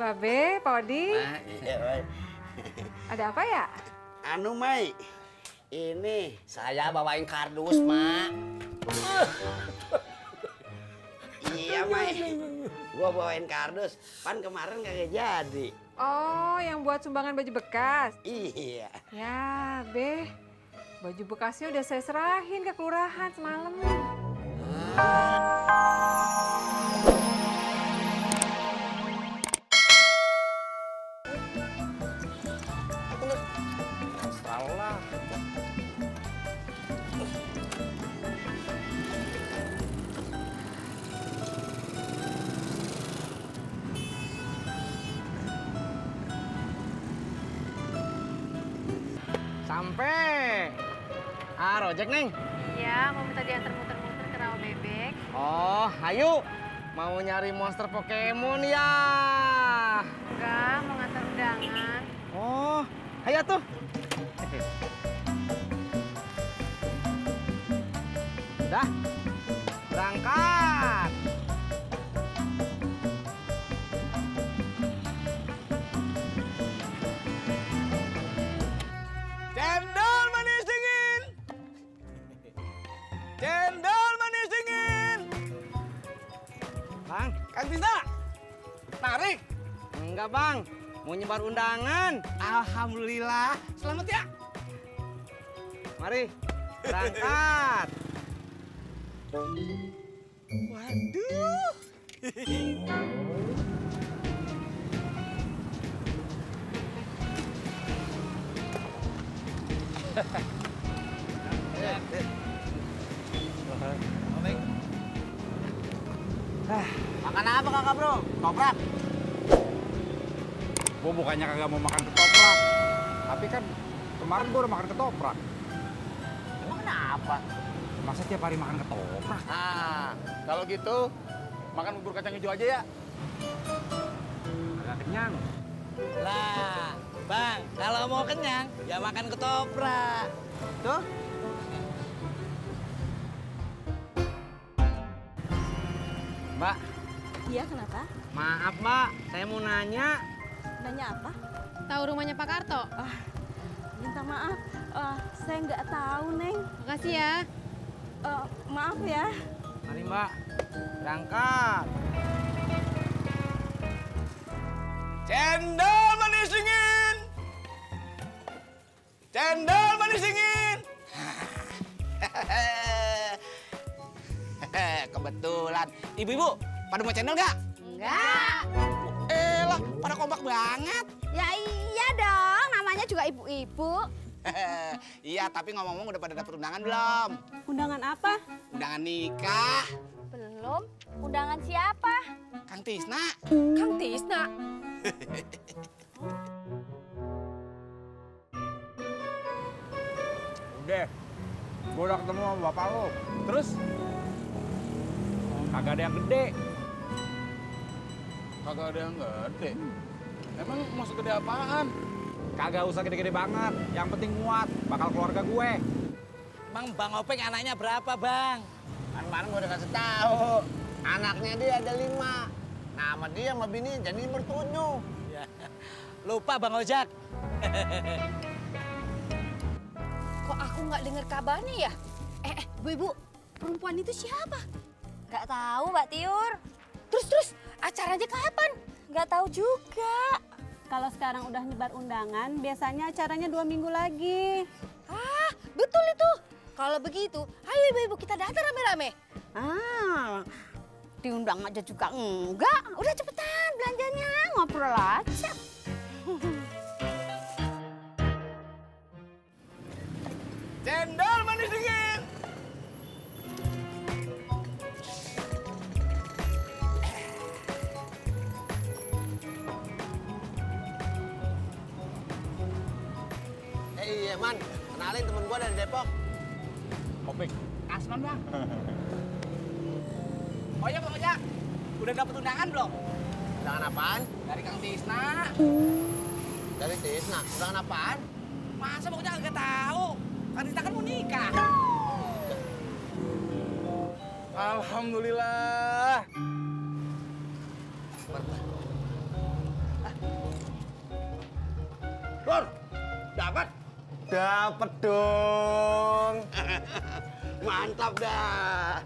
Babe, Pak Odi. Iya, Mai. Ada apa ya? Anu, Mai. Ini saya bawain kardus, Mak. Iya, Mai. Gua bawain kardus. Pan kemarin kagak jadi. Oh, yang buat sumbangan baju bekas? Iya. Ya, Be. Baju bekasnya udah saya serahin ke kelurahan semalam. Salah. Sampai. Ah, rojek, Neng. Iya, mau minta diantar muter-muter ke rawa bebek. Oh, ayo. Mau nyari monster Pokemon ya? Enggak, mau ngantar undangan. Oh, ayo tuh. Udah, berangkat. Cendol manis dingin. Cendol manis dingin. Bang, Kang Tisna. Tarik. Enggak, Bang. Mau nyebar undangan. Alhamdulillah. Selamat ya. Mari, berangkat. Waduh. Makan apa kakak, bro? Toprak. Gue bukannya kagak mau makan ketoprak, tapi kan kemarin gue udah makan ketoprak. Emang kenapa? Masa tiap hari makan ketoprak? Ah, kalau gitu makan bubur kacang hijau aja ya. Agak kenyang. Lah, Bang, kalau mau kenyang, ya makan ketoprak. Tuh. Mbak, Iya, kenapa? maaf, Mbak. Saya mau nanya. Nanya apa? Tahu rumahnya Pak Karto? Minta maaf, saya nggak tahu, Neng. Makasih ya. Maaf ya. Mari, Mbak. Berangkat. Cendol manis dingin. Cendol manis dingin. Kebetulan. Ibu-ibu, pada mau cendol nggak? Enggak. Lah, pada kompak banget. Ya iya dong, namanya juga ibu-ibu. Iya, tapi ngomong-ngomong udah pada dapet undangan belum? Undangan apa? Undangan nikah. Belum? Undangan siapa? Kang Tisna. Kang Tisna. Udah, gue udah ketemu sama bapak lo. Terus? Kagak ada yang gede. Kagak ada yang gede. Emang maksud gede apaan? Kagak usah gede-gede banget. Yang penting muat, bakal keluarga gue. Bang Openg anaknya berapa, Bang? Kan kemarin gue udah kasih tahu. Anaknya dia ada 5. Nama dia sama bini jadi bertujuh. Ya. Lupa, Bang Ojak. Kok aku nggak dengar kabarnya ya? Bu-ibu, perempuan itu siapa? Nggak tahu, Mbak Tiur. Terus acaranya kapan? Nggak tahu juga. Kalau sekarang udah nyebar undangan, biasanya acaranya 2 minggu lagi. Ah, betul itu. Kalau begitu, ayo ibu-ibu kita datang rame-rame. Diundang aja juga enggak. Udah cepetan belanjanya, ngobrol aja. Cendol manis dingin. Iya, Man. Kenalin temen gue dari Depok. Opik. Asman, Bang. Oh ya, Bang Ojak. Udah dapet undangan belum? Undangan apaan? Dari Kang Tisna. Dari Tisna. Undangan apaan? Masa Bang Ojak nggak tahu? Kang Tisna kan mau nikah. Alhamdulillah. Dapet dong. Mantap dah.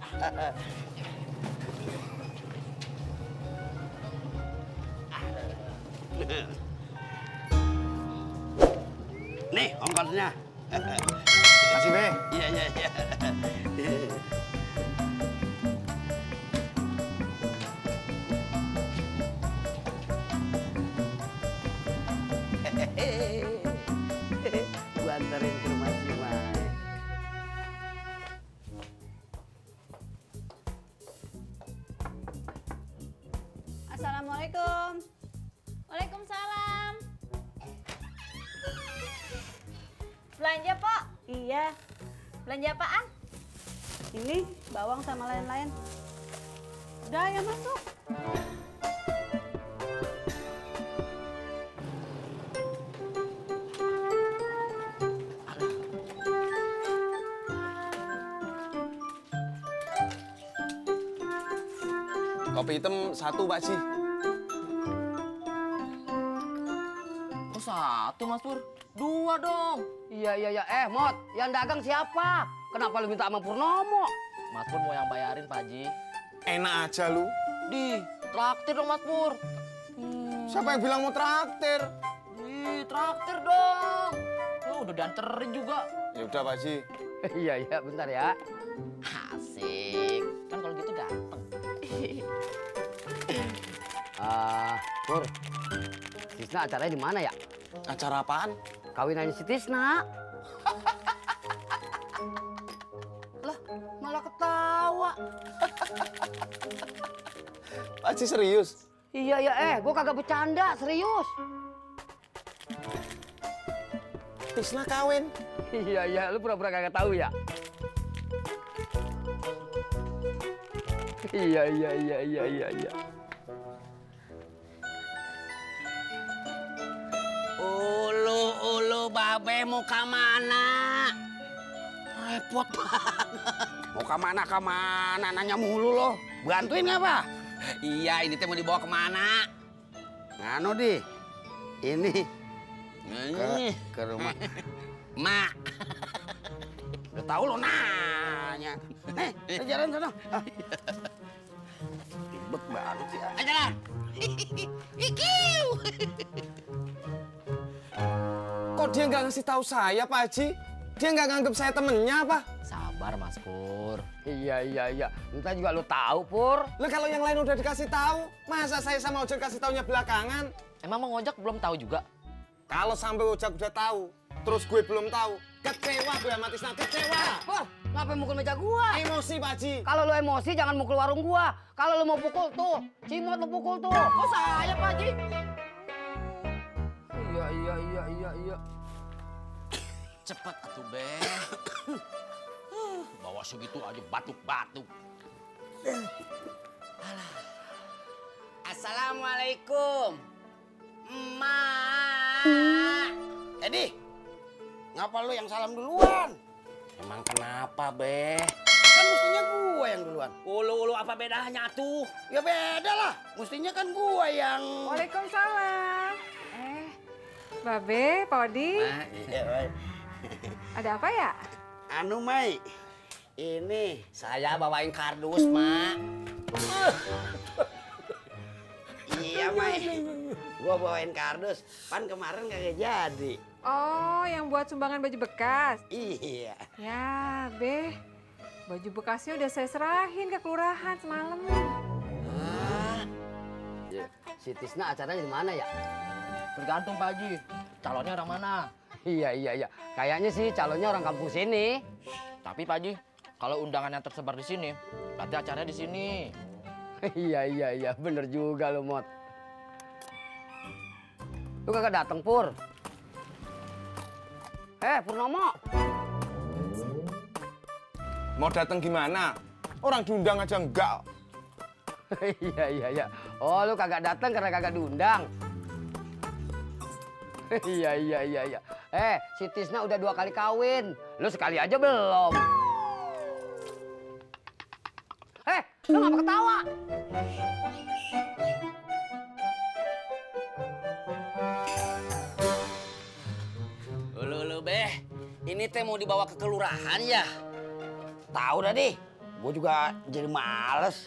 Nih ongkosnya. Makasih, Be. Iya, iya, iya. Gua anterin ke rumah si Mai. Assalamualaikum. Waalaikumsalam. Belanja, Pak? Iya, Belanja apaan? ini bawang sama lain-lain. Udah ya masuk. Kopi hitam 1, Pak Ji. Kok 1, Mas Pur? 2 dong. Iya, iya, iya. Mot, yang dagang siapa? Kenapa lu minta sama Purnomo? Mas Pur mau yang bayarin, Pak Haji. Enak aja lu. Di, traktir dong, Mas Pur. Siapa yang bilang mau traktir? Di, traktir dong. Udah dianterin juga. Ya udah, Pak Ji. Iya, iya, bentar ya. Asik. Kan kalau gitu gampang. Pur, Tisna acaranya di mana ya? Acara apaan? Kawinannya si Tisna. Lah, malah ketawa. Pak Ji serius? Iya, iya, gua kagak bercanda, serius. Tisna kawin. Iya, iya, lu pura-pura kagak tahu ya? Iya, iya, iya, iya, iya, iya. Ulu, babe mau ke mana? Repot banget. Mau ke mana, nanya mulu lo. Bantuin nggak, Pak? Iya, ini teh mau dibawa kemana? Nganu, Di. Ini ke rumah. Mak. Udah tahu lo nanya. Nih, jalan sana. Ribet banget sih. Jalan. Ikiu. Kok dia nggak ngasih tahu saya, Pak Haji? Dia nggak nganggep saya temennya apa? Sabar, Mas Pur. Iya, iya, iya. Entah juga lo tahu, Pur. Lah kalau yang lain udah dikasih tahu, masa saya sama Ojek kasih taunya belakangan? Emang Mang Ojak belum tahu juga? Kalau sampai Ojek udah tahu, terus gue belum tahu, kecewa gue sama Tisna, kecewa. Pur, ngapain mukul meja gua? Emosi, Pak Haji. Kalau lo emosi jangan mukul warung gua. Kalau lo mau pukul tuh, Cimot lo pukul tuh. Kok saya, Pak Haji? Iya, iya, iya, iya, iya. Cepet atuh, Be. Bawa segitu aja batuk-batuk. Assalamualaikum. Emak. Edi, ngapa lu yang salam duluan? Emang kenapa, Be? Kan mestinya gua yang duluan. Ulu-ulu apa bedanya tuh? Ya beda lah, mestinya kan gua yang... Waalaikumsalam. Babe, Pak Odi, Iya, Mai. ada apa ya? Anu, Mai, ini Saya bawain kardus, Mak. iya, Mai. Gua bawain kardus, pan kemarin kagak jadi. Oh, yang buat sumbangan baju bekas. Iya. Ya, Be. Baju bekasnya udah saya serahin ke kelurahan semalam. Si Tisna acaranya di mana ya? Tergantung, Pak Haji. Calonnya orang mana? Iya, iya, iya. Kayaknya sih calonnya orang kampung sini. Tapi, Pak Haji, kalau undangannya tersebar di sini, berarti acaranya di sini. Iya, iya, iya. Bener juga lo, Mot. Lu kagak dateng, Pur. Purnomo. Mau datang gimana? Orang diundang aja enggak. Iya, iya, iya. Oh, lu kagak datang karena kagak diundang. Iya, iya, iya, iya. Si Tisna udah 2 kali kawin. Lu sekali aja belum. Lu ngapa ketawa? Ulu, Be. Ini teh mau dibawa ke kelurahan ya? Tahu dah deh. Gue juga jadi males.